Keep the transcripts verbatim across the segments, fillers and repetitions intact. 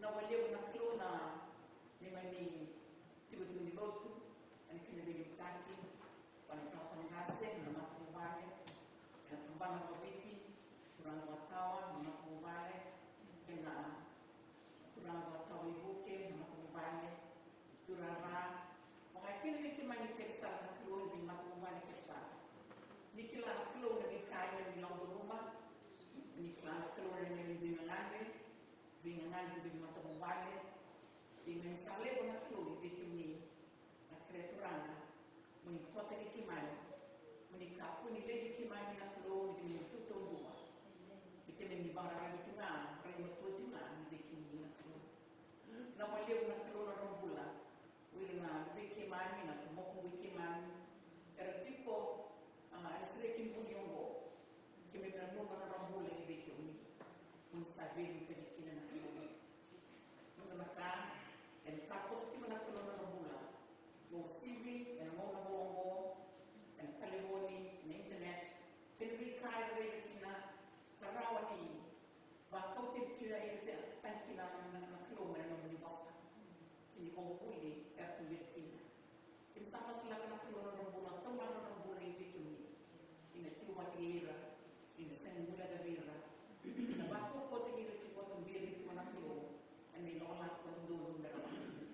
Vinaka vakalevu na Kalou na neimami itikotiko ni lotu, ena kena veiliutaki vua na turaga qase, na matavuvale, ena tabana vakaviti, turaga vakatawa, na matavuvale, kei na turaga vakatawa ivuke, na matavuvale, turaga, vaka kina vei keimami kece sara na Kalou ni matavuvale kece sara. Ni kila na Kalou na veika e keimami lako curuma, ni kila na Kalou na neimami veigagadre, veigagadre vei matavuvale, keimami sa laiva na Kalou vei kemuni na kere Turaga, mo ni kauta vei keimami, mo ni kakua ni laivi keimami na Kalou ni keimami tu taudua. Ni keimami vakararavi tu ga, rai matua tu ga ni vei kemuni na Kalou. Vinaka vakalevu na Kalou na nodrau bula. O ira na luvei keimami, na mokoqu i keimami era tiko, a, ena sereki ni vuli oqo. Keimami nanuma na nodra bula i vei kemuni. Mo ni sa veiliutaki kina na Kalou. Noda na ka, ena takoso tiko na Kalou na nodra bula. Mo sivi ena gauna vou oqo, ena talevoni, ena internet, kei na veika era raica kina, ka rawa ni vakauti kina, ira tani kina na, na, na Kalou mai na nomuni vosa. Kei na ivakavuvuli era tu vei kina. Keimami sa masulaka na Kalou na nodra bula, taura na nodra bula i vei kemuni. Ni na tiko vata kei ira, ni na sega ni guilecavi ira. Ni na vakaukauwataki ira tiko vata kei ira tiko na Kalou. Ena ilakolako dodonu me ra vaka kina.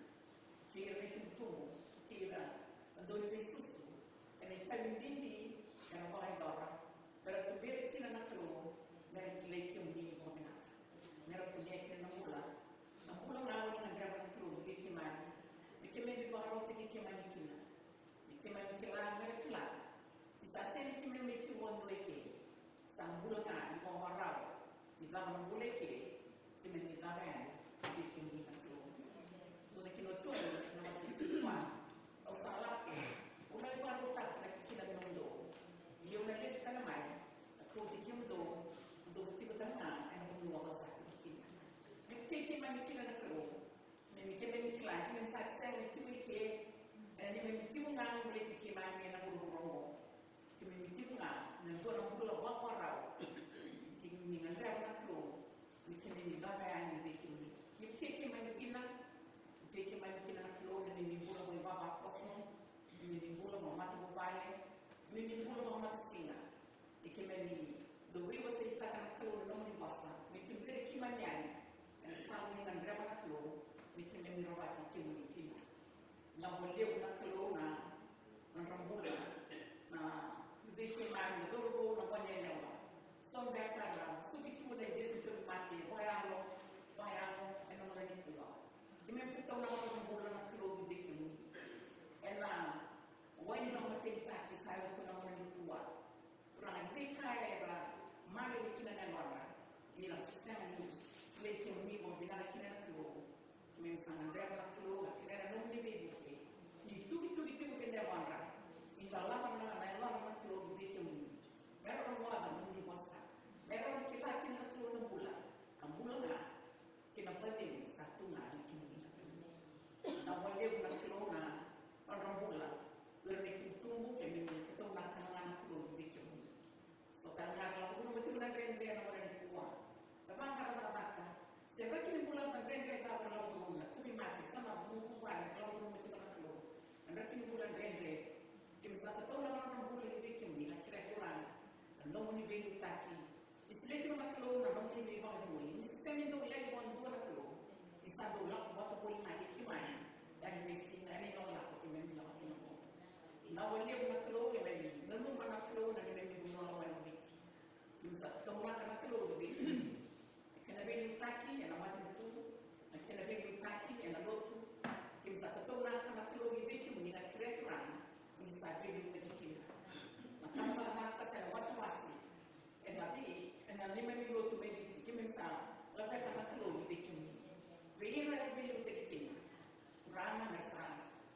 Kei ira na itubutubu, kei ira na dau ni veisusu, ena itavi bibi era vakayacora, me ra tuberi kina na Kalou, me ra kilai kemuni vakavinaka, me ra kunea kina na bula. Na bula ga o ni gadreva na Kalou ni vei keimami, me keimami vakarautaki keimami kina, me keimami kila, me ra kila. Ni sa sega ni keimami tiko vakadua eke, sa bula ga ni vakavakarau ni cava na bula eke, keimami caka yani vei kemuni na Kalou. Dua na kena tolu na wase tiniva. Au sa lako, au na lai vakarautaka na tikina vei nomudou. Ia au na lesu tale mai, na kauti kemudou, mo dou tiko tale ga ena vanua au sa tiko kina. Me vukei keimami kina na Kalou. Keimami, keimami kila, keimami sa sega ni tiko eke, ena neimami tiko ga me baleti keimami ena vuravura oqo. Keimami tiko ga ena dua na bula vakavakarau. Keimami gadreva na Kalou ni keimami caka yani vei kemuni. Ni vukei keimami kina, vukei keimami kina na Kalou, na neimami bula vakaivavakoso, neimami bula vakamatavuvale, neimami bula vakamatasiga. Ni keimami dau veiwaseitaka na Kalou na nomuni vosa, me tuberi keimami yani ena sala ni gadreva na Kalou, me keimami rawati kemuni kina. Vinaka vakalevu na Kalou na nodra bula, na luvei keimami na cauravou, na goneyalewa. So beka era suki tu na ivesu ni tauvimate vakayalo, vakayalo ena gauna nikua. Keimami kataunaka na nodra bula na Kalou, vei kemuni. Ena wai ni vakamatenitaki sa yaco tu ena gauna nikua. Turaga, ni veika era maroroi kina na yalodra, ni ra sega ni kilai kemuni vakavinaka kina na Kalou. Keimami sa gadreva na Kalou, na kena nomuni veivuke. Ni tukituki tiko kina na yalodra, ni da lako na, na yalodra na Kalou vei kemuni. Me ra rogoca na nomuni vosa. Me ra kila kina na Kalou na bula. Na bula ga kei na vacegu sa tu ga vei kemuni na Kalou. Vinaka vakalevu na Kalou na nodra bula. O ira na itubutubu, keimami kataunaka tale ga na Kalou vei kemuni. So tale ga ra lako curuma tiko na dredre ena gauna nikua. Na vaqara cakacaka. Se draki ni bula na dredre cava ra lako curuma, na tauvimate, se na vuvu vale ra lako curuma tiko na Kalou. Na draki ni bula dredre. Keimami sa kataunaka na nodra bula vei kemuni, na kere Turaga. Na nomuni veiliutaki. Ni solia tiko na Kalou na nomuni veivakacegui. Ni sega ni dau yali vakadua na Kalou. Ni sa dau lako vata voli ga kei keimami. Ena veisiga, ena ilakolako keimami lako kina qo. Vinaka vakalevu na Kalou, keimami nanuma na Kalou na neimami vanua lawalawa i Viti. Keimami sa kataunaka na Kalou vei kemuni. Na kena veiliutaki ena matanitu, na kena veiliutaki ena lotu. Keimami sa kataunaka na Kalou vei kemuni, na kere Turaga, ni sa veiliutaki kina. Na tabacakacaka se na wasewase. Ena vei, ena neimami lotu mai Viti, keimami sa laveta na Kalou ni vei kemuni. Vei ira e veiliutaki kina. Turaga, me sa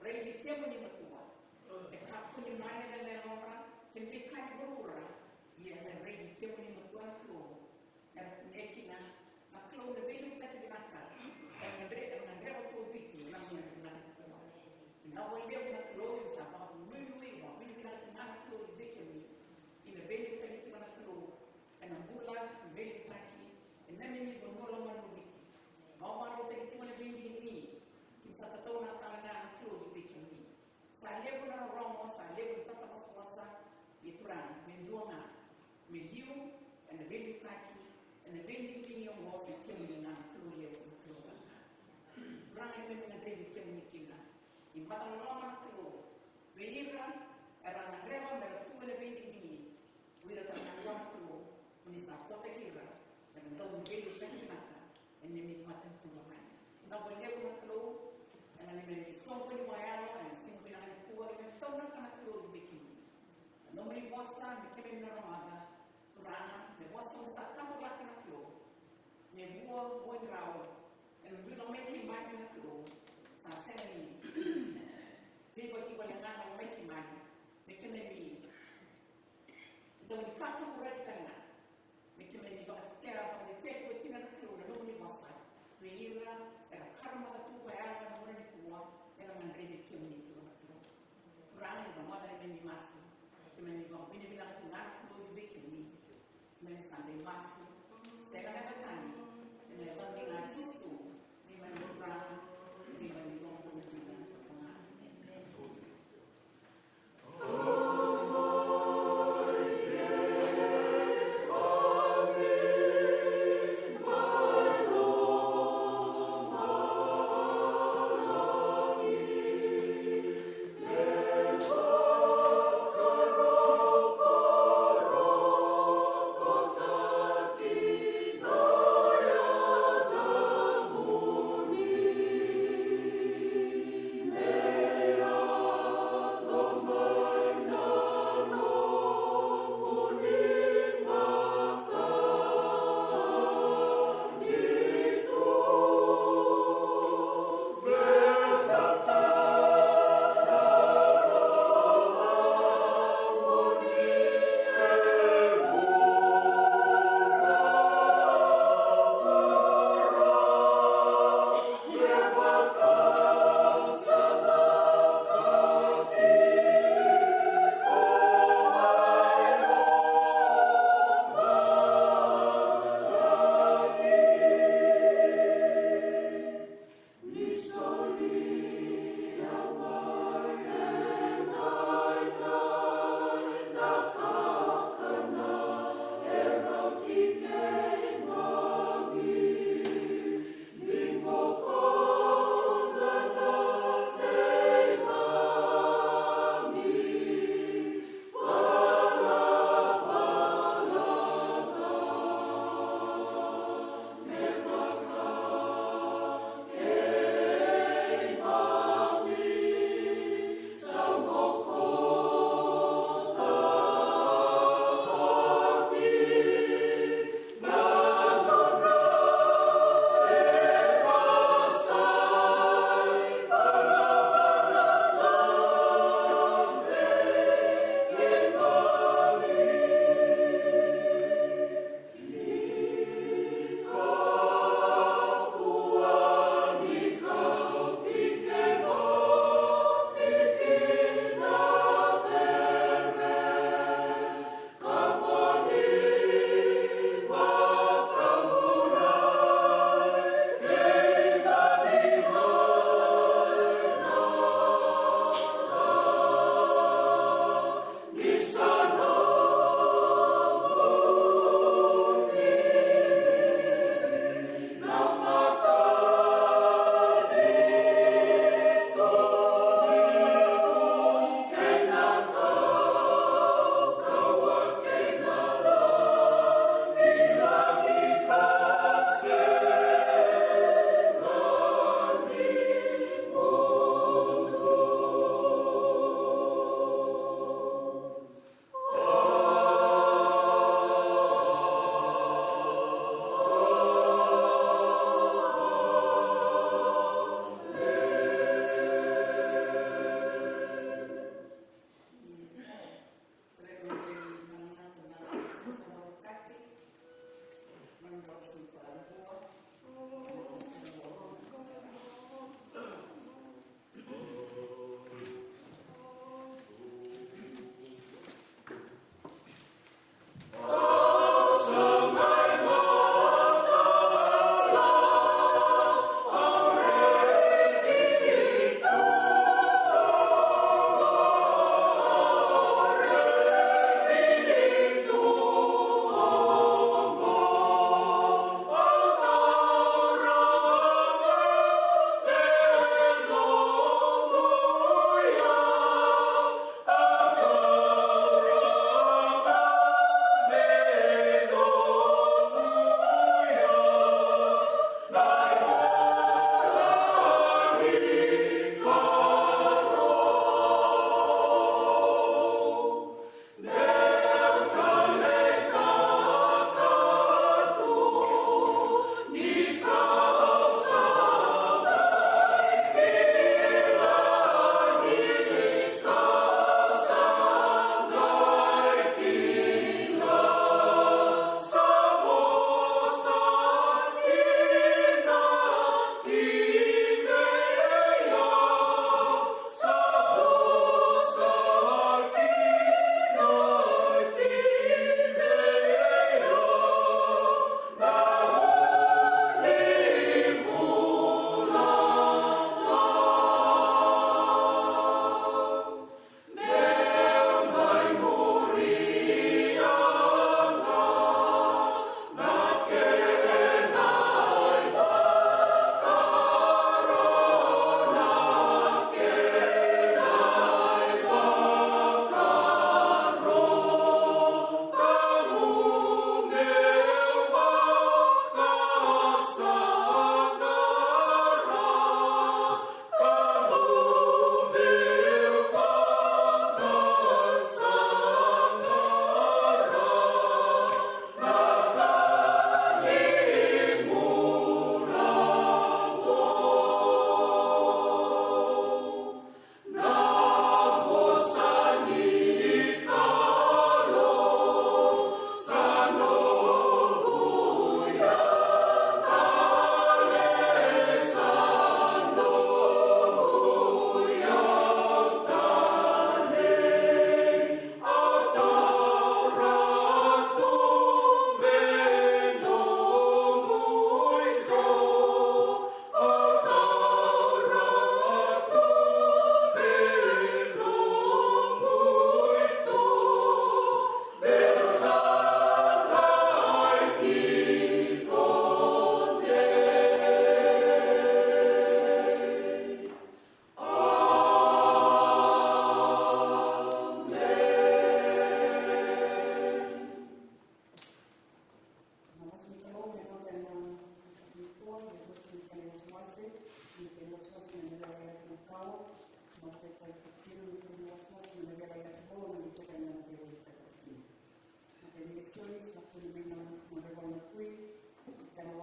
raici kemuni matua. E kakua ni maroroi na yalodra, kei na veika ni vuravura. Ia me raici kemuni matua na Kalou. Era kunea kina na Kalou na veiliutaki vinaka. Era gadre-, era gadreva tu o Viti ena gauna vinaka nikua. Vinaka vakalevu na Kalou, ni sa vakanuinui, vakavinavinaka tiko ga na Kalou vei kemuni. Ni na veiliutaki tiko na Kalou ena bula, ni Na veidigidigi oqo sa kemuni na Kalou levu, na Kalou ga. Turaga, keimami na veidigidigi kina. Ni mata loloma na Kalou vei ira era gadreva me ra tu ena veidigidigi. O ira tale ga na Kalou, o ni sa potaki ira me ra dau veidigidigi vinaka ena neimami matanitu lomani. Vinaka vakalevu na Kalou ena neimami soqoni vakayalo ena siga vinaka nikua, keimami taura na Kalou vei kemuni. Na nomuni vosa me keimami na rogoca. Turaga, me vosa ni sa taburaka na Kalou, me vua, vua ni rau ena dui lomai keimami na Kalou. Sa sega ni veivaki wale ga na lomai keimami, me keimami dau ni katuburaki tale ga, me keimami vakatetera, vakatetera kina na Kalou na nomuni vosa vei ira era karamaca tu vakayalo ena gauna nikua, era gadrevi kemuni tu na Kalou. Turaga, ni da mada ni keimami masu, keimami vakavinavinaka tu ga na Kalou vei kemuni. Keimami sa dau masu, sega ena yaca tani, ena yaca i Jisu, neimami Turaga, neimami iVakabula dina.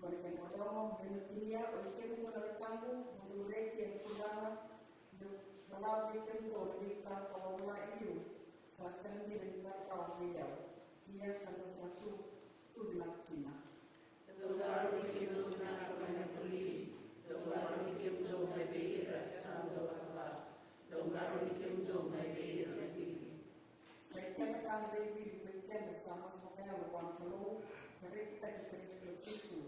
Qori kena rogo, me na tinia, oi kemudou na wekaqu, mo dou reki ena turaga, dou vola vei kemudou na veika ka vola e liu, sa sega dina ni vakarawa vei au, ia ka dou sa tu, tu vinaka kina. Dou qarauni kemudou vinaka mai na vuli, dou qarauni kemudou mai vei ira sa dau vakava, dou qarauni kemudou mai vei ira na vili. Sa i keda ka na veivili, ko i keda sa masu vakayalo vua na Kalou, ka rekitaki Karisito Jisu,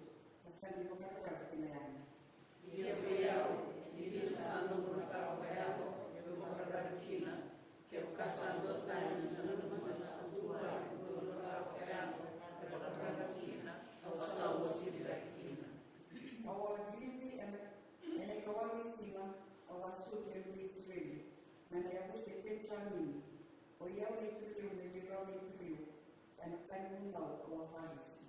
ka sa ni vakararavi kina yani. Ia vei au, ni dina sa noqu na ka vakayalo meu vakararavi kina, kevaka sa dua tani na nanuma sa tu vua na noqu na ka vakayalo meu vakararavi kina, au sa uasivi cake kina. Au a vilivi ena, ena ikawalu ni siga, au a sucu e muri Isireli, mai na yavusa i Penijamini, o i au na ituriu mai vei rau na ituriu, ena ka ni vunau au a Farisi.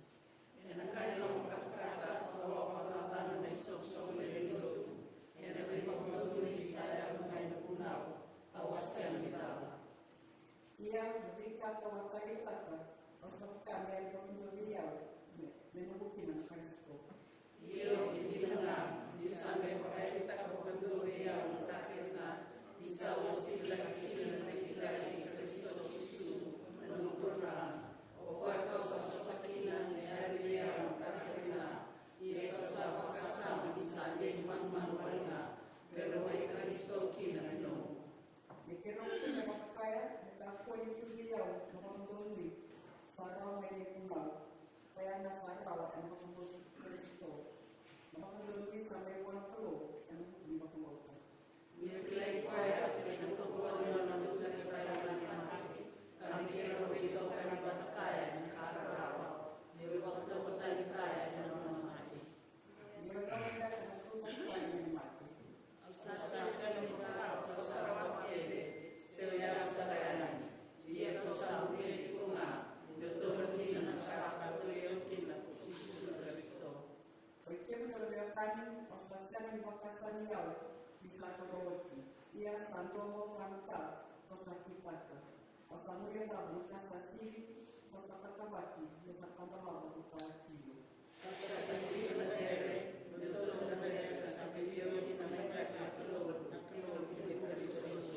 Ena ka ni noqu katakata au a vakacacana na isoqosoqo lewe ni lotu, ena veivakadonui sa yaco mai na vunau au a sega ni cala. Ia na veika kau a taleitaka, au sa vaka me yali vakadua vei au, me, me noqu kina na Karisito. Io, e dina ga, niu sa qai vakayalitaka vakadua vei au na ka kece ga, ni sa uasivi cake kina na veikilai i Karisito Jisu na noqu Turaga. O koya kau sa sota kina me yali vei au na ka kece ga, ia kau sa vakasama ni sa dei manumanu wale ga, me rawai Karisito kina na noqu. Me keirau kila vakakaya, me kakua ni tu vei au na vakadonui sa rawa mai na ivunau, koya ga sa rawa ena vakabauti Karisito. Na vakadonui sa mai vua na Kalou ena vuku ni vakabauta. Niu kilai koya kei na kaukauwa ni nona tucake vei au mai na mate, ka me keirau veitokani vata kaya ena ka rarawa, niu vakatauvatani kaya ena nona mate. Ni o cava beka na tucake mai na mate? Au sa sega ni kila, au sa sarawa kece, se o yau sara yani. Ia kau sa bulia tiko ga, meu taura dina na ka sa toli au kina ko Jisu Karisito. Oi kemudou na veiwekani, au sa sega ni vakasama ni au ni sa toro oti. Ia sa dua beka na ka kau sa kitaka. Au sa muria cava na ka sa sili, au sa tatavaki, ia sa tabacakacaka na ka tiko. Au sa sega ni dua na dere, meu taura na dere sa kacivi au kina mai vei na Kalou, na Kalou ni Karisito Jisu.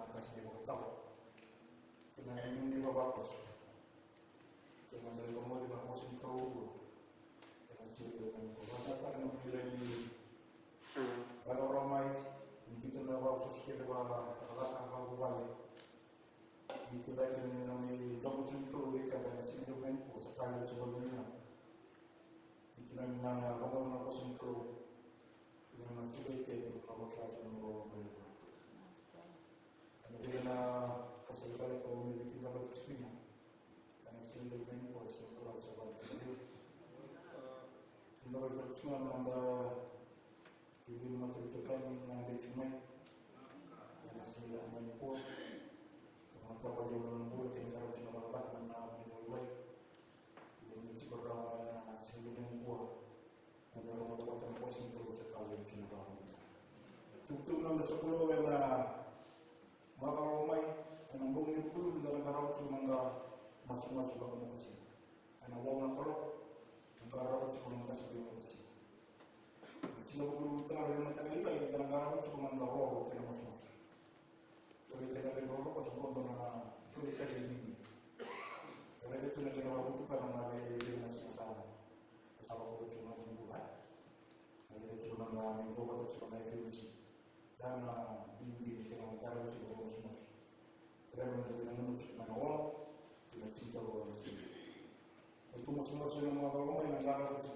na kasi ni vakatawa. Kei na nomuni vavakoso. Kei na mai vamoli na koso ni Kalou. Kei na sili na ko vata na mili ni. Vakarau mai, ni kita na vavakoso kei na vavakoso vale. Ni kita na mili na mai vavakoso ni Kalou, kei na sili na ko sa kali sa vale na. Ni kita na vavakoso ni Kalou. Kei na sili kei na vavakoso ni Kalou. Ena vei na pasal kala ko ni vei kina vei Kristina. Ena sila vei ni ko sila ko la sa vale. Ena vei Kristina na da kili na tali tokani na vei Kristina. Ena sila vei ni ko. Ena tapa di na bula kei na tara tina vale na vei ni ko. Ena sila vei ni ko. Ena rogoca vata na vosa ni Kalou sa kau ena kina vakavinaka. Tukutuku na noda sokalou ena macawa mai, ena bogi nikua da na qarava tiko na masumasu vakamokusi. Ena walu na kaloko, da qarava tiko na masumasu vakamokusi. Sina vakuru tara ena mataka lailai, da na qarava tiko na roro kei na masumasu. Oi, kena vei roro ko sa bobo na oi, kena vei. Kena vei tu na kena vakutuka na vei, vei na sina sa. Sa vakutuka tu na vei bula. Na vei tu na na vei bula tu na vei tu si. Da na vei vei kena vei tara tu na vei sina. Kena vei tu na vei tu na vei. Kena sina tu na vei sina. Oi tu mo sina sina na vei vei na vei tu.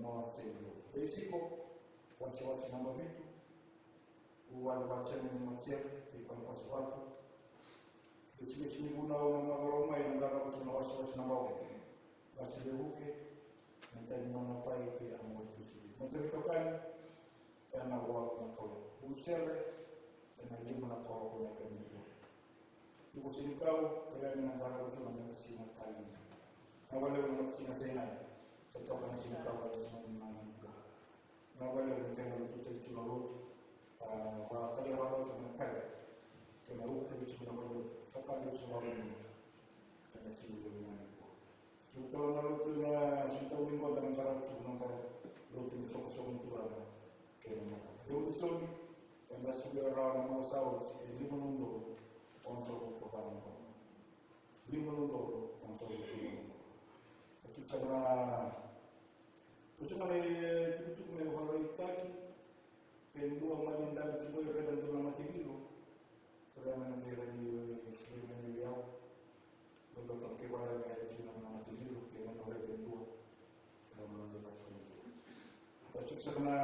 Mo sina. Vei siko. Wasi wasi namba vitu. Ua na vacena ni maceri kei Panapasi vatu. Vesimesi ni vunau na macawa mai na qarava tiko na wasewase naba ono. Vasi levuke na tani mana pai kei a mo tusi. Materi tokani ena walu na kolo. Usele ena lima na kolo ko na kamitua. Tuku sinikau kei a na qarava tiko na mekasina kali. Na walewa na mekasina senai. Sa toka na sinikau kei a na sinikau. Na wale na kena lotu tei tiko na lotu. A, wa kaya wa lotu na kaya. Kena lotu tei tiko na lotu. Sa kaya tiko na lotu. Kena siu lotu na lotu. Siu tau na lotu na siu tau ni lotu na kara tiko na kara. Lotu ni soko soko ni tura na. Kena na. Lotu soni. Kena siu ya rawa na mala sao. E lima na lotu. Kona soko kwa kara na. Lima na lotu. Kona soko kwa kara na. Ati sa na Ko sega na itukutuku me vakaraitaki. Ke dua mani dali tiko e reda dua na mate lilo. Ko reda na mate lilo e siveri na lilo yau. Ko dua toka ke vaya me reda tiko na mate lilo ke na reda dua. Ko reda na mate lilo. Ko tiko saka na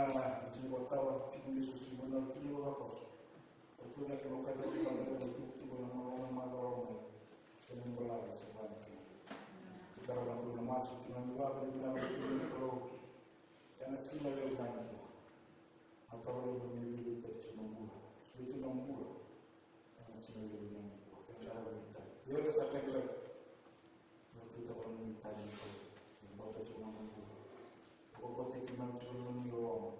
tiko vakawa tiko ni susi mo na tiko vakawa. Ko tiko na ke mo kada tiko na mate lilo tiko na mate lilo. Kena ibalebale se vale kina. Tukara na bula na masu kina ni vale ni vinaka na kina ni Kalou. Ena sina levu na bula. Na Kalou ni vili tiko na bula. Sui tiko na bula. Ena sina levu na bula. Kena ibalebale. Ia sa kena ibalebale. Na kuta vale ni tani ni Kalou. Ni bauta tiko na bula. Ko kote kina tiko na ni loma.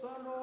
Salo.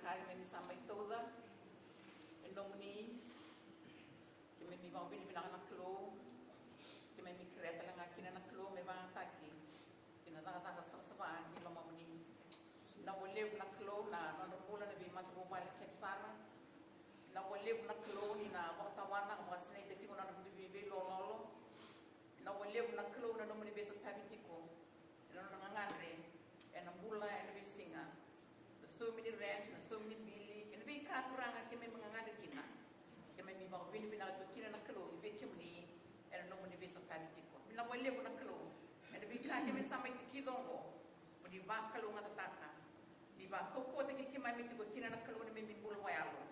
Keimami sa mai tauca e nomuni, keimami vakavinavinaka na Kalou, keimami kerea tale ga kina na Kalou me vakayagataki ki na cakacaka savasava ni lomamuni. Vinaka vakalevu na Kalou na nodra bula na veimatavuvale kece sara. Vinaka vakalevu na Kalou ni na vakatawana ka vakasinaita tiko na nodra veiveilololo. Vinaka vakalevu na Kalou na nomuni veisotavi tiko ena nodra gagadre ena bula ena veisiga. Na saumi ni rent, na saumi ni bili, kei na veika Turaga keimami gagadre kina. Keimami vakavinavinaka tu kina na Kalou vei kemuni ena nomuni veisotavi tiko. Vinaka vakalevu na Kalou ena veika keimami sa mai tikica oqo. Mo ni vakalougatataka, ni vakaukauwataki keimami tiko kina na Kalou ni neimami bula vakayalo.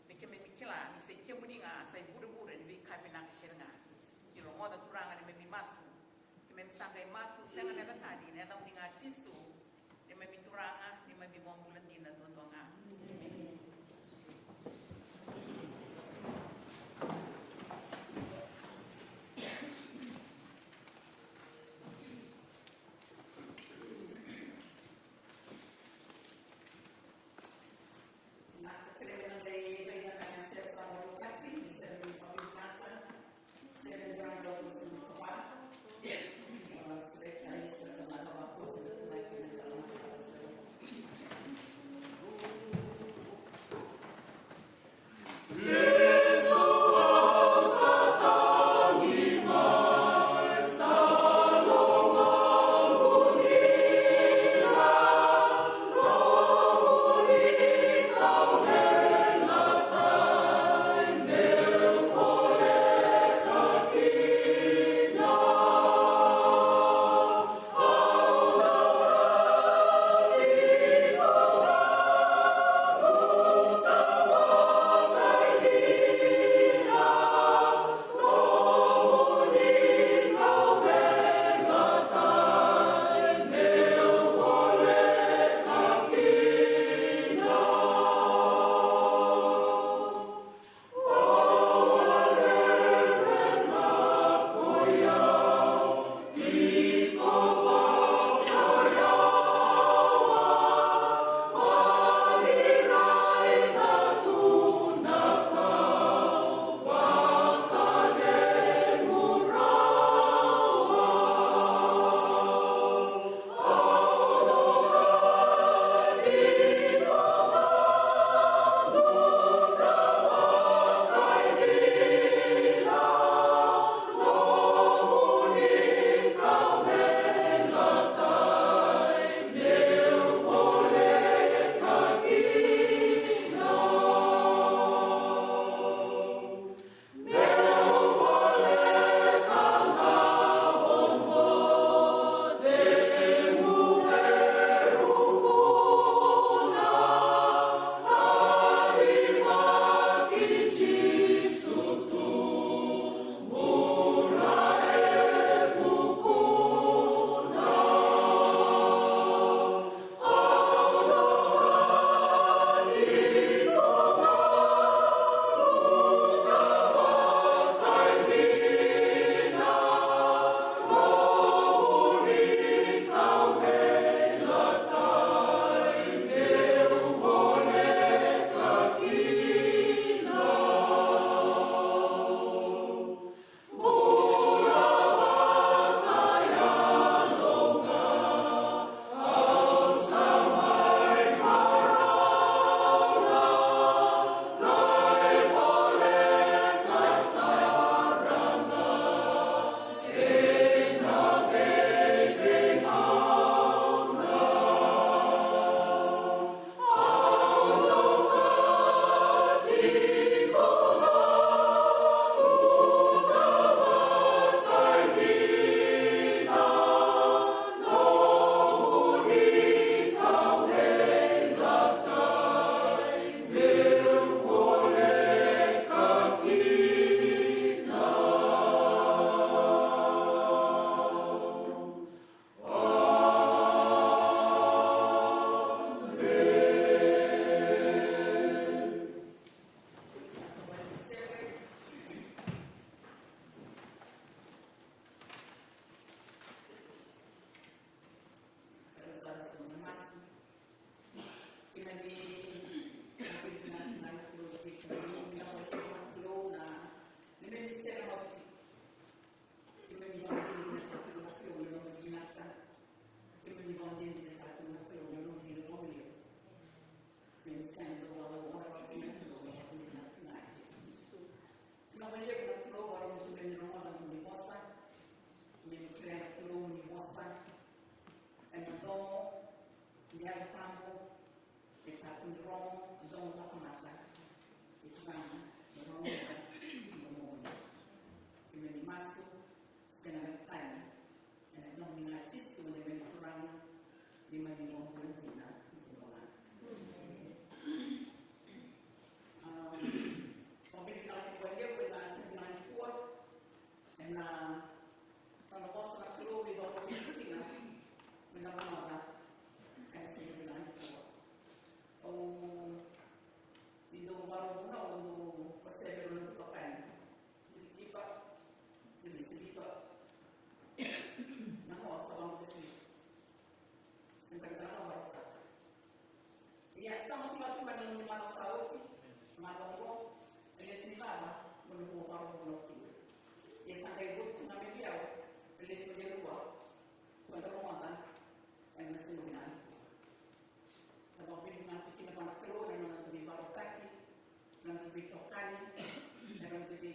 Me keimami kila ni sa i kemuni ga sa i vurevure ni veika vinaka kece ga. Ni rogoca Turaga na neimami masu. Keimami sa qai masu sega na yaca tani, na yacamuni ga Jisu, neimami Turaga, neimami iVakabula dina duadua ga. Emeni. Na ka kele na dai dai na ka na sere sa mo taki, ni sere ni pa vinaka, sere ni rando ni su ka pa. Sere ka ni sere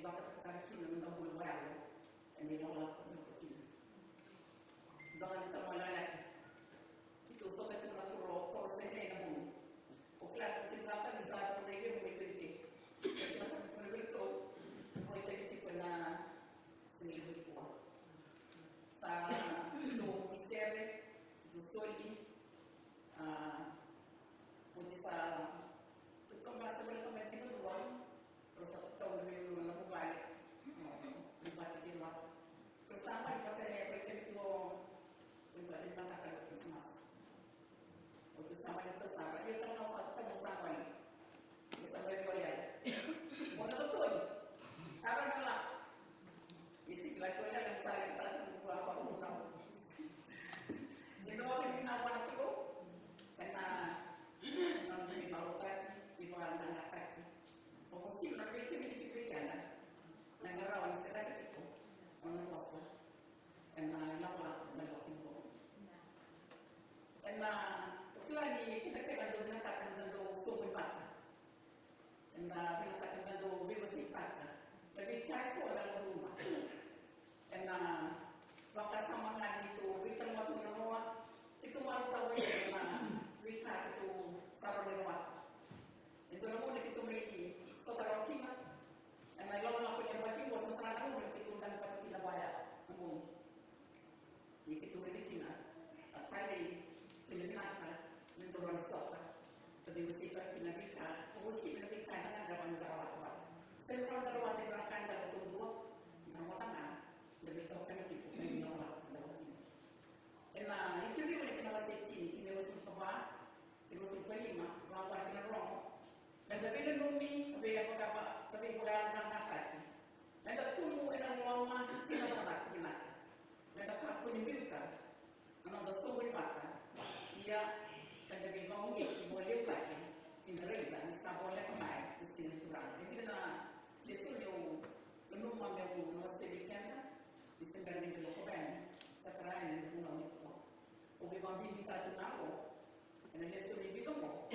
vakatakataka kina na noda bula vakayalo ena ilakolako e tiko kina. Dua ga na tamata lekaleka. Keitou sota tiko na koro, koro Saigai na Bogi. O kila tiko na ka ni sa tu na ike mo ike ike. Sa sa tu na vei tou. Mo ike ike tiko na sini ike tiko. Sa tu misere, tu soli. A, oti sa tu kama sa vale kama tiko dua. Rau sa tau na veiuluna na vuvale. Ni vata kei vata. Rau sa mani vata e vei kei tiko. Ni vata ni vata ka na Krismas. O tu sa mani tau sa vata. Ia tau na sa tau sa mani. Ia sa vata kei o lea. Mo na totoi. Tara na la. Ia si kila kei o lea na sa lea tara na vuvale. Ia na vata ni na vata tiko. Ena, na nona veivakarautaki, veivakadinadinataki. O ko sega na vei kemuni tiko vei keda. Na qarauni se caka tiko. O na vosa. Ena ilakolako, na ilakolako tiko. Ena, o kila ni keda keda dau vinakata na dau soqoni vata. Eda vinakata na dau veivosakitaka. Na veika eso eda lako curuma. Ena vakasama ga ni tou veitalanoa tu na noa, keitou marautaka ena veika keitou sa rawa ni rawata. E dua na gauna keitou mai sota rawa kina, ena ilakolako ni yabaki qo, sa sara na gauna keitou dau vata kina vaya na bogi. Ni keitou raica kina na talei kei na vinaka ni dau rawa ni sota. Ka veiwasei tale kina na veika, ka veiwasei kina na veika eda gadreva ni da rawata vata. Se da rawata vata e vinaka eda rawata duadua, da rawata ga, da veitokani tiko, ka ni rawata, da rawata tiko. Ena Iperiu na kena wase tini, kena wase va, kena wase va lima, va va kena rogo. Meda veinanumi, ka veivaka, ka veivakayaloqaqataki. Meda tubu ena loloma kei na cakacaka vinaka. Meda kakua ni biuta na noda soqoni vata. Ia, meda veivakauqeti vakalevu cake ni da raica ni sa voleka mai na siga ni Turaga. E vica na lesoni au nanuma meu na wasea vei keda, ni se bera ni da lako yani, sa tara yani na vunau nikua. Au veivakabibitaka tu ga qo, ena lesoni vica qo,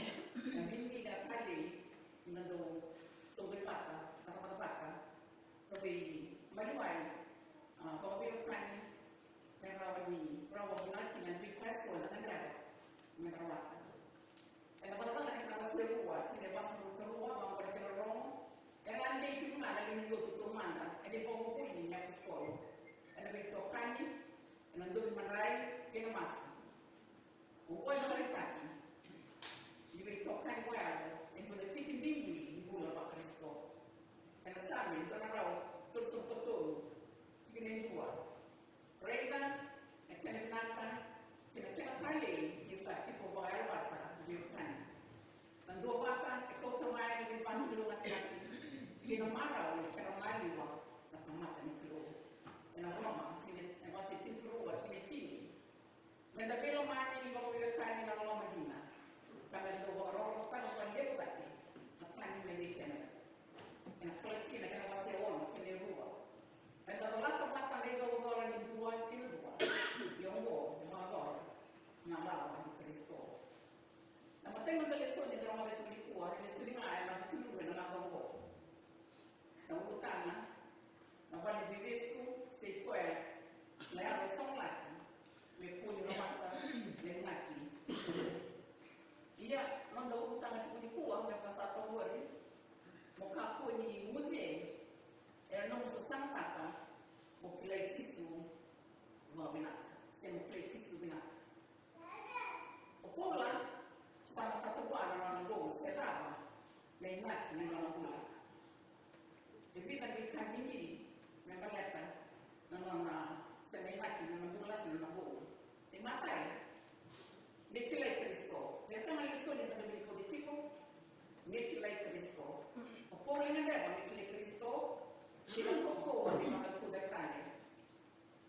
na bibi ni talei ni da dau soqoni vata, vata, vata, vata. Ka veimaliwai, a, vakaveiwekani, me rawa ni rawa vinaka kina na veika eso eda gadreva me da rawata. Ena Vakatakila na kena wase rua, tikina e vasagavulu ka rua, vaqo na kena rogo. Era a dei tiko ga na lewe ni lotu taumada ena ivakavuvuli ni apositolo, ena veitokani, ena dovi madrai kei na masu. Oqo e vakaraitaki ni veitokani vakayalo e dua na tiki bibi ni bula vaKarisito. Ena Same dua na drau tolusagavulu ka tolu, tikina e dua. Raica na kena vinaka kei na kena talei ni sa tiko vakayalo vata na veiwekani. Na duavata e kauta mai na veivakalougatataki kei na marau ni kena maliwa na tamata ni Kalou. Ena Roma, tikina, e wase tinikarua, tikina e tini. Meda veilomani vakaveiwekani ena loloma dina. Ka meda dau vakarorogotaka vakalevu cake na tani mai vei keda. Ena Kalatia na kena wase ono, tikina e rua. Meda colata vata na icolacola ni dua kei na dua. Ia oqo e vakayacora na lawa i Karisito. Na imatai ni noda lesoni eda rogoca tiko nikua, na lesoni ga ena vuku ni ena macawa oqo. Na ulutaga, na valeniveivesu, se i koya na yalo e sagalaki me kua ni rawata na inaki. Ia, noda ulutaga tiko nikua, me vaka sa toqori, mo kakua ni guce ena nomu sasagataka mo kilai Jisu vakavinaka, se mo kilai Jisu vinaka. O Paula sa matata vua na nona bula se cava na inaki ni nona bula. E vica na veika bibi me baleta na nona, se na inaki ni nona bula se na nona bula. Imatai, me kilai Karisito. Veika na lesoni eda veikauti tiko, me kilai Karisito. O Paula e gadreva me kilai Karisito kei na kaukauwa ni nona tu vei Tane.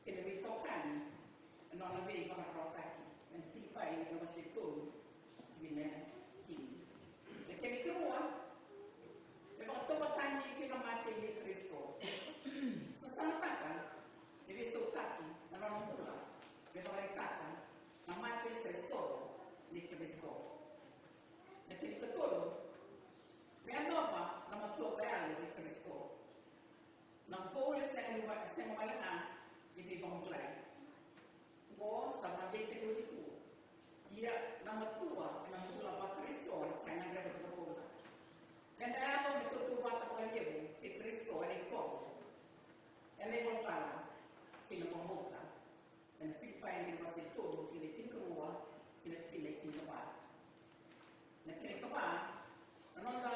Kei na veitokani Sega wale ga ni veivakabulai. Qo sa vakadei tiko tu. Ia na matua ena bula vaKarisito e gadreva tiko o Paula. Eda yaco me tautauvata vakalevu kei Karisito ena itovo, ena ivalavala kei na vakabauta. Ena Filipai na wase tolu, tikina tinikarua kei na tikina tinikava. Na kena ikava, na noda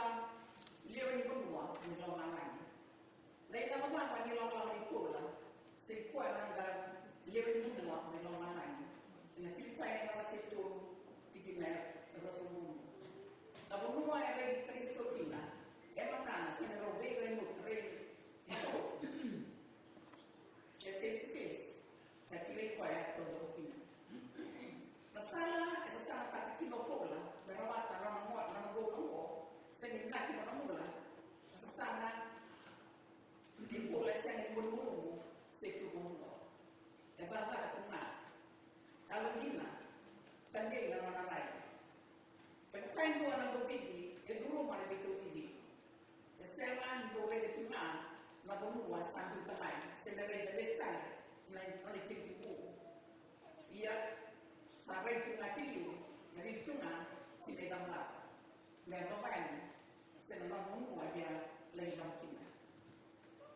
lewe ni vanua ni lomalagi. Na icavacava ni lawalawa ni Paula, se koya na noda lewe ni vanua ni lomalagi. Ena Filipai na wase tolu, tikina e ruasagavulu. Na vanua e raici Karisito kina e matana, se na rau veirai, raici matana, e face to face. Sa kilai koya e taucoko kina. Na sala e sasagataka kina o Paula me rawata na nona, na nona gauna oqo, sega ni inaki nona bula. Na sasaga ni Paula e sega ni malumalumu se tu vakabula. E cakacaka tu ga. Yalodina, tadei na nona rai. E vaka e dua na dauvivi e curuma na veitauvivi. E sega ni dau raica tu ga na vanua sa biuta mai, se me raica lesu tale na nona itikotiko. Ia, sa raica tu ga ki liu na vitu ga ki na icavacava, me yacova yani se na nona vanua e via lai cava kina.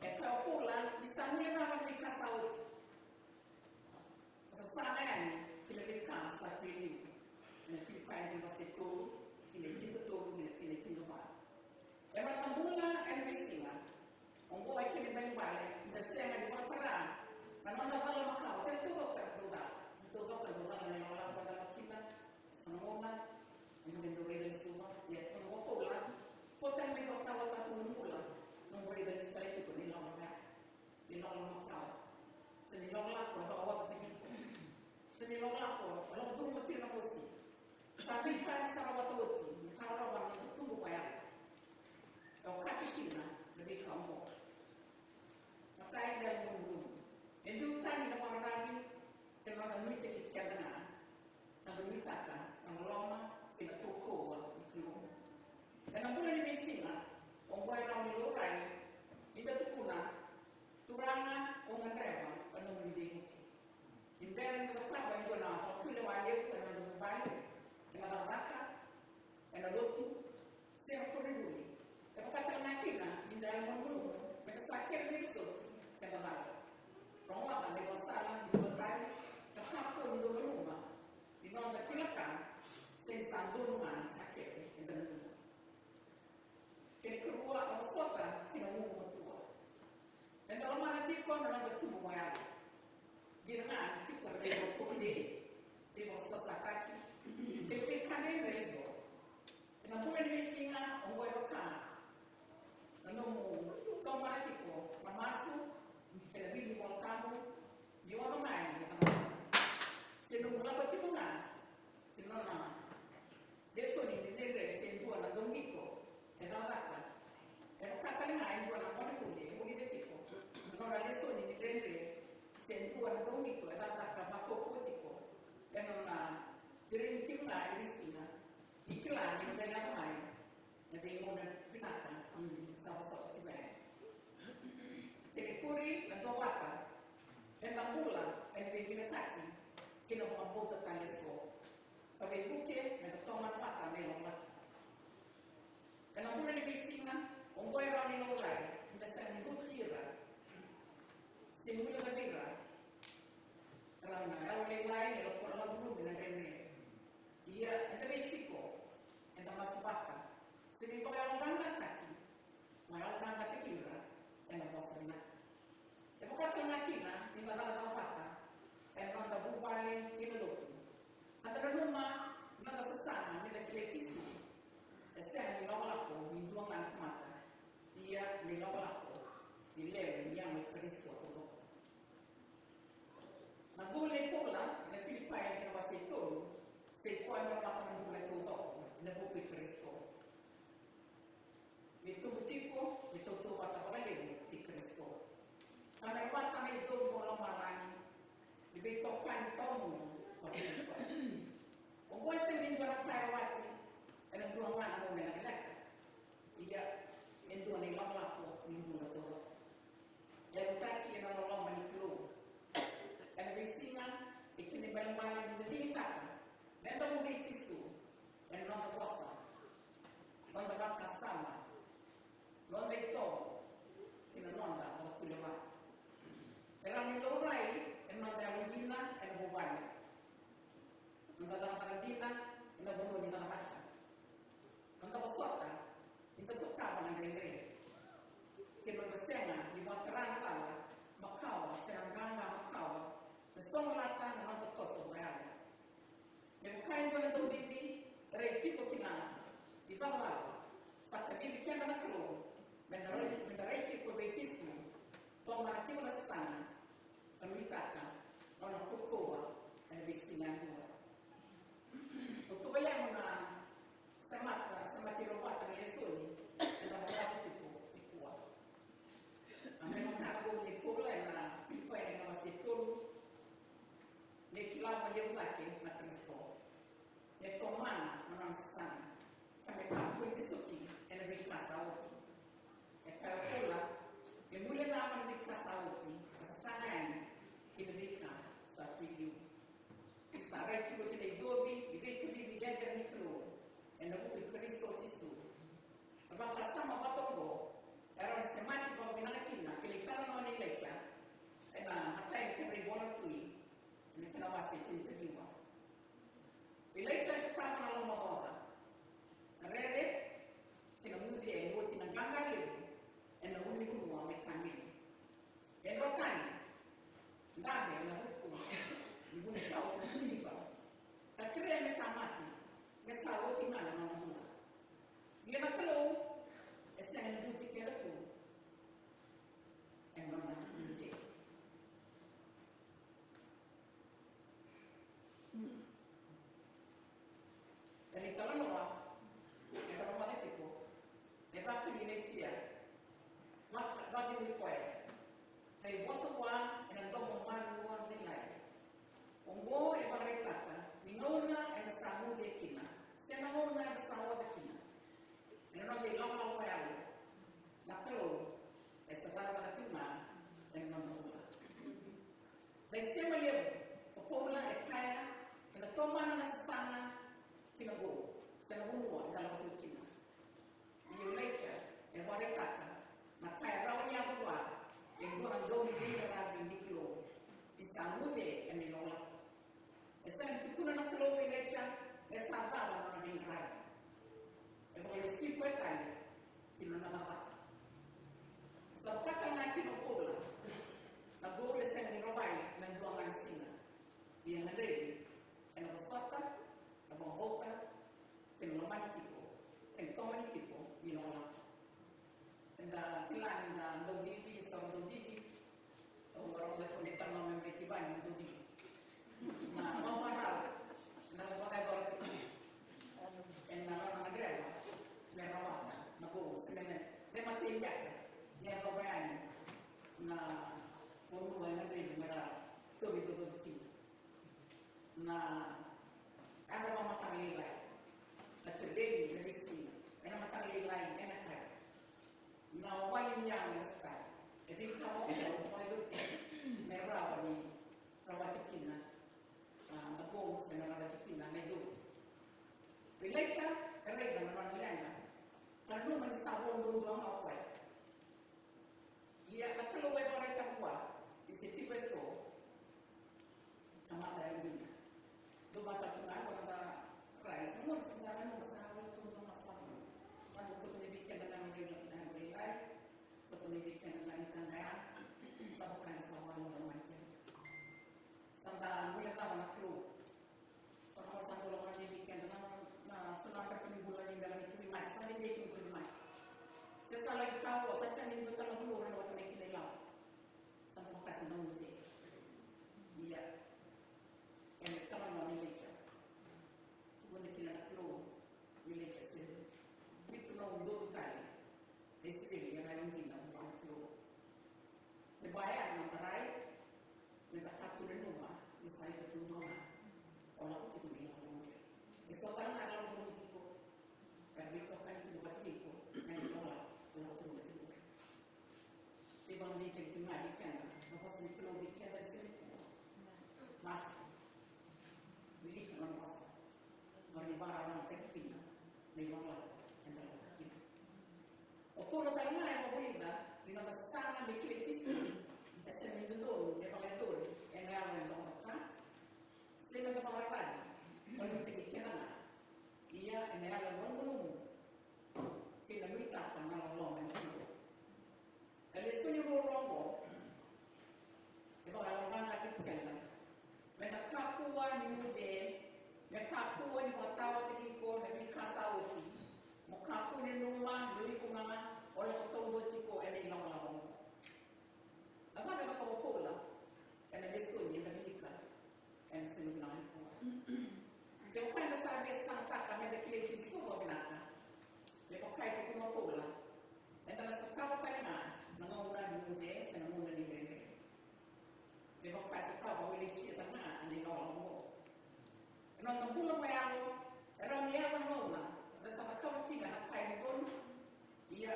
E kaya o Paula ni sa guilecava na veika sa oti. Sa saga yani ki na veika sa tu e liu. Ena Filipai na wase tolu, tikina tinikatolu kei na tikina tinikava. E matabula ena veisiga. Oqo e kena ibalebale ni da sega ni vakatara na noda cala makawa. Kena taucoko e dau cala, ni taucoko e dau cala na ilakolako, cala kina. Sa na gauna e dau raica ni suva. Ia, oqo o Paula, ko tale mai vakatawataka tu na bula, noqu raica ni sa lai tiko ni lako ga. Ni lakolako makawa. Se ni lakolako e vakawati tiko. Se ni lakolako e lako curuma kina na mosi. Sa veika ni sa rawata oti, ni ka rawa na tubu vaya. E okati kina na veika oqo. Na ka e dau mudumu. E dau tani na vakararavi, kei na nona nuitaki keda ga. Na nuitaka na loloma kei na kaukauwa ni Kalou. Ena bula ni veisiga, oqo e rawa ni laurai ni da tukuna, Turaga, au gadreva na nomuni veivuke. Ni bera ni da cakava e dua na vakakulewalevu ena noda vuvale, ena cakacaka, ena lotu, se na koronivuli. E vaka tale ga kina ni da yalomalumalumu me da sa kere veiveisoti keda cala. Rogoca na ivakasala ni dua tale, na kakua ni dau nanuma ni noda kila ka, se ni sa donu ga na ka kece eda nanuma. Kena ikarua, na vosota kei na gugumatua. Eda lomana tiko na noda tubu vakayalo. Dina ga ni tiko na veivakatovolei, veivakasosataki, kei na veika dredre eso. Ena bula ni veisiga, oqo e vaka na nomu tomana tiko na masu kei na wili Vola Tabu, ni oca mai na tamata. Se nomu lako tiko ga ki na nona lesoni ni dredre se dua na dauqito e cakacaka. E vaka tale ga e dua na gone vuli e vulica tiko na nona lesoni ni dredre se dua na dauqito e cakacaka, vakaukauwa tiko ena nona kerei tiko ga e veisiga. Ni kila ni qai yaco mai na veigauna vinaka ni sa vosota tiko yani. Kena ikuri, na duavata. Eda bula ena veivinakati kei na vakabauta tale eso. Ka veivuke meda tomana vata na ilakolako. Ena bula ni veisiga, oqo e rawa ni laurai ni da sega ni rauti ira se guilecavi ira. Rau na yalolailai, na yalokurulumi, na dredre. Ia eda veisiko, eda masu vata, se ni vakayaloqaqataki, vakayaloqaqataki ira ena vosa vinaka. E vaka tale ga kina ni da cakacaka vata ena noda vuvale kei na lotu. Eda nanuma na noda sasaga meda kilai Jisu Eda kila ni da dau vivi, sa dau vivi. Au rau na kone tau na mai veti vani na dau vivi. Na vavara, na vavara e dora tu. E na rau na greva, me rawata, na vou, se me ne, me mate i jaka, me rawata yani. Na vou e na greva, me ra tovi dodonu kina. Na, ena vakamataka lailai. Na kerei, na visina. Ena mataka lailai, ena kai. Na wai ni yago na sky. E veika oqo, e veika me rawa ni rawati kina. A, na vou, se na rawati kina, na idovi. Rilaica, e raica na nona leqa. Ka nanuma ni sa vou duadua ga o koya. Ia na Kalou e vakaraitaka vua, ni se tiko eso. Tamata e dina. Dou vata tu ga, vata rai. Sa moni, sa moni, sa moni, sa moni, sa moni. Sa moni, sa moni, sa moni, sa moni. Sa moni, sa moni, sa moni. Sa moni, sa moni, sa moni. Sa da guilecava na Kalou. Sa na sa dau lako mai vei keda na, na, sa na ka ni bula ni bera ni tui mai, sa ni vei tui mai. Se sa laki tau, sa sa ni bula na bula na wata mai kina i lava. Sa na makasi na ute. Ia. E me tama na ni leika. Tu ni kina na Kalou, ni leika se. Vitu na udolu tale. Eseveli, ia na yongi na udolu. Me vaya na tarai, me ta katu le numa, me sa ika tu numa. O lako tiko mai lako numa. E so tale na lako numa tiko. Ka me toka ni tiko vata tiko, na ni tola, o lako tiko mai tiko. Te vanga ni tiko mai kena, na vosa ni Kalou ni kena ni sini. Masa. Wilika na vosa. Mari ni vara na tiko kina, na i vanga, ena lako kina. O Paula tale ga e vakavulica ni nona saga me kilai Jisu e sega ni dodonu me vakayacori ena yalo e dua na ka, se me vakararavaki, o ni teki keda ga. Ia ena yalo e dua na nomu kei na nuitaka na loloma ni Kalou. Na lesoni ruarua oqo e vakayaloqaqataki keda. Me na kakua ni muria, me kakua ni vakataotaki iko na veika sa oti. Mo kakua ni nanuma ni o iko ga o lako taudua tiko ena ilakolako oqo. Na cava e cakava o Paula ena lesoni eda wilika ena siga vinaka nikua? Kevaka eda sa veisalataka meda kilai Jisu vakavinaka, me vaka e tukuna o Paula, eda na sotava tale ga na gauna ni muria se na gauna ni dredre. Me vaka e sotava o Ilaija tale ga ena ilakolako oqo. Ena noda bula vakayalo, e rawa ni yaco na gauna eda sa cakava kina na ka e dodonu. Ia,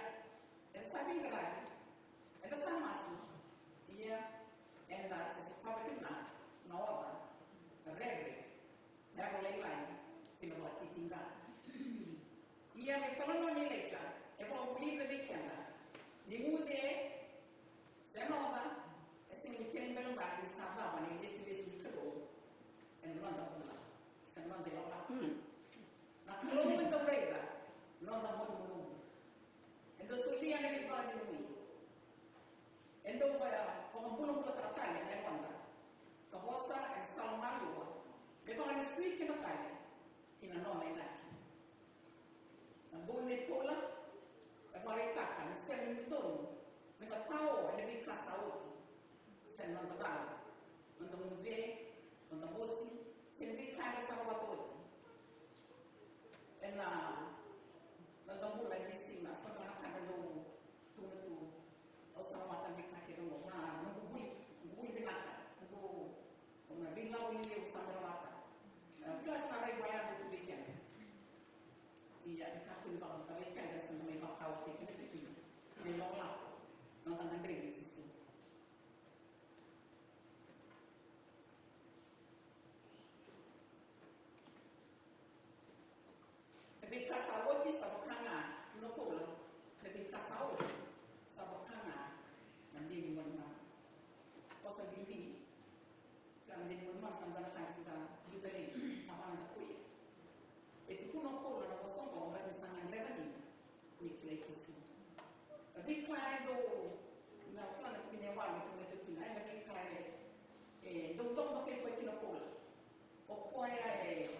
eda sa veiqaravi, eda sa masu. Ia, eda sa sotava kina na oca, na rere, na yalolailai kei na vakatitiqa. Ia na italanoa nei Ilaija e vakavulica vei keda ni guce se na oca e sega ni kena ibalebale ni sa cava na ilesilesi ni Kalou ena noda bula se na noda ilakolako. Na Kalou e dau raica na noda malumalumu. E dau solia na veivakacegui. E dau vakabulabulataka tale na yaloda ka vosa ena sala malua me vakalesui keda tale ki na nona inaki. Na bula nei Paula e vakaraitaka ni sega ni dodonu me da tao ena veika sa oti. Se na noda cala, noda guce, noda vosi, se na veika eda sa rawata oti. Ena noda bula e veisiga, so na ka eda dau tukuna tu. Au sa rawata na veika kece oqo, na noqu vuli, noqu vuli vinaka, noqu, na veilawa ni levu sa rawata. Na veika sa rai vaya tu vei keda. Ia, e kakua ni vakavakavei keda, sa na mai vakaotaki keda kina na ilakolako, na noda gadrevi Jisu. Na veika sa oti sa vaka ga, tukuna o Paula, na veika sa oti sa vaka ga na dede ni manumanu. Vosa bibi, ka na dede ni manumanu sa dua na ka ni sa da biuta levu, sa vaka ga da kuya. E tukuna o Paula na vosa oqo, baleta ni sa gadreva dina me kilai Jisu. Na veika e dau, na kila na tikina e walu, na tikina e tolu, na veika e, e dau dodoka kina o Paula. O koya e,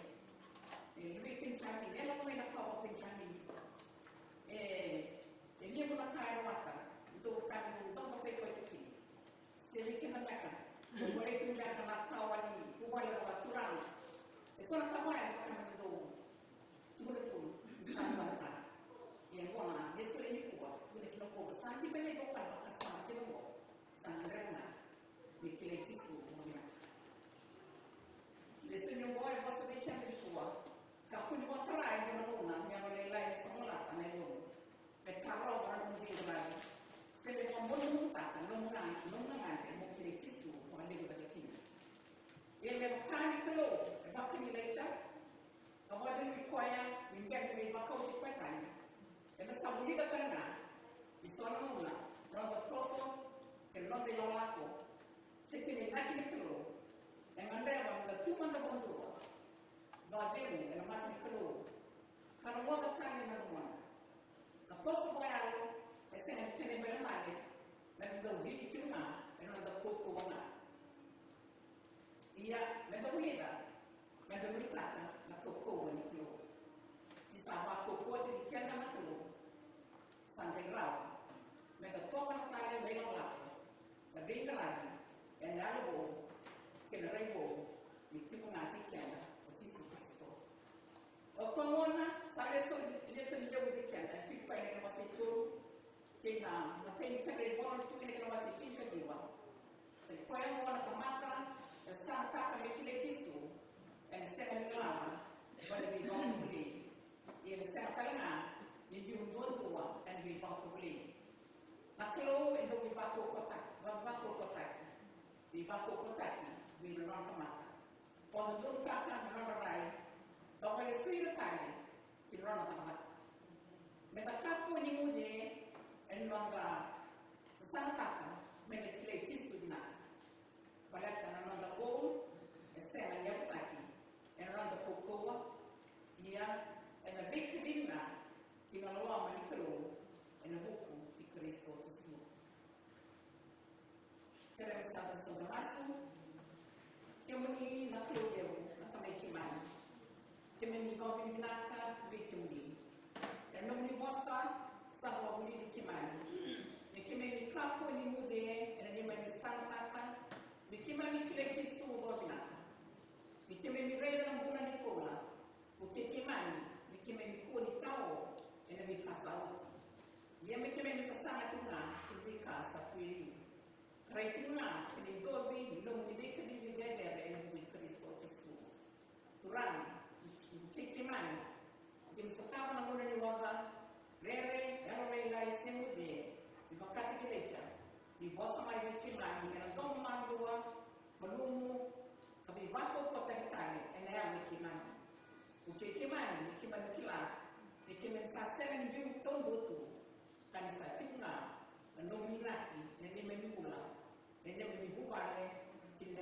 e luve i Penijamini, e lako mai na kawa o Penijamini. E, Sa kila ni ko koya vakasama kina qo. Sa na dredre ga me kilai Jisu mo vinaka. Lesoni qo e vosa vei keda nikua. Kakua ni vakatara e dua na gauna ni yalo lailai ni sa volata na yalomu. Me tarova na nomu veiqaravi. Se me vakabonautaka na nomu ga, nomu gagadre mo kilai Jisu vakalevu cake kina. Ia me vaka ni Kalou e vakani Ilaija, ka vakacegui koya ni bera ni veivakauti koya tani. Ena sa vulica tale ga ni so na gauna na noda toso kei na noda ilakolako, se kei na inaki ni Kalou, e gadreva meda tu mada vakadua, vakacegu ena mata ni Kalou, ka rogoca tale na lomana. Na toso vakayalo e sega ni kena ibalebale, meda dau vili tiko ga ena noda kaukauwa ga. Ia, meda vulica, meda nuitaka na kaukauwa ni Kalou. Ni sa vakaukauwataki keda na Kalou, sa qai rawa meda tokona tale na ilakolako, na veiqaravi ena yalo vou kei na rai vou, ni tiko ga kei keda o Jisu Karisito. O koya gona sa lesoni, lesoni levu vei keda e Filipai na kena wase e tolu, kei na Matai ni kena ivola tu ena kena wase e tinikaciwa. Sa i koya gona na tamata e salataka me kilai Jisu, ena sega ni lala vei na veivakatovolei. Ia ena sega tale ga ni biu duadua ena veivakatovolei. Na Kalou e dau veivakaukauwataki, veivakaukauwataki, veivakaukauwataki vei ira na nona tamata. Vakadodonutaka na nodra rai, ka vakalesui ira tale ki na nona tamata. Meda kakua ni guce ena noda sasagataka meda kilai Jisu vinaka. Baleta na noda vou e sega ni yavutaki ena noda kaukauwa, ia ena veikacivi ga ki na loloma ni Kalou ena vuku i Karisito Jisu. Kerea me da sauta, sauta masu. Kemuni na Kalou levu, na Tamai keimami. Keimami vakavinavinaka vei kemuni. Ena nomuni vosa sa vakavulici keimami. Ni keimami kakua ni guce ena neimami sasagataka. Ni keimami kilai Jisu vakavinaka. Ni keimami raica na bula nei Paula. Vukei keimami, me keimami kua ni tao ena veika sa oti. Ia me keimami sasaga tiko ga ki na veika sa tu e liu. Rai tiko ga ki na idovi ni nomuni veikacivi cecere ena vuku i Karisito Jisu. Turaga, vukei keimami. Keimami sotava na gauna ni oca, rere, yalolailai, se guce, ni vakataki Ilaija. Ni vosa mai vei keimami ena domo madua, malumu, ka veivakaukauwataki tale ena yaga i keimami. Vukei keimami, me keimami kila ni keimami sa sega ni biu taudua tu, ka ni sa tiko ga na nomuni inaki ena neimami bula, ena neimami vuvale, kei na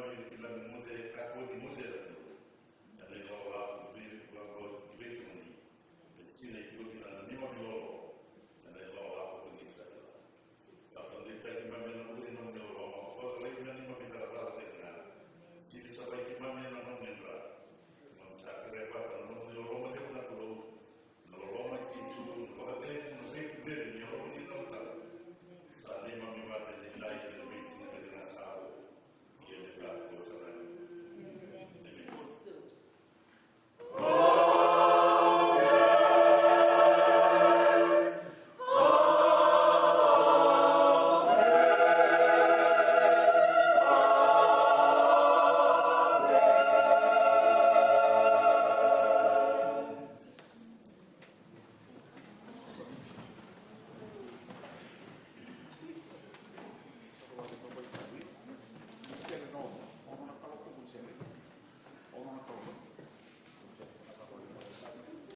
Io,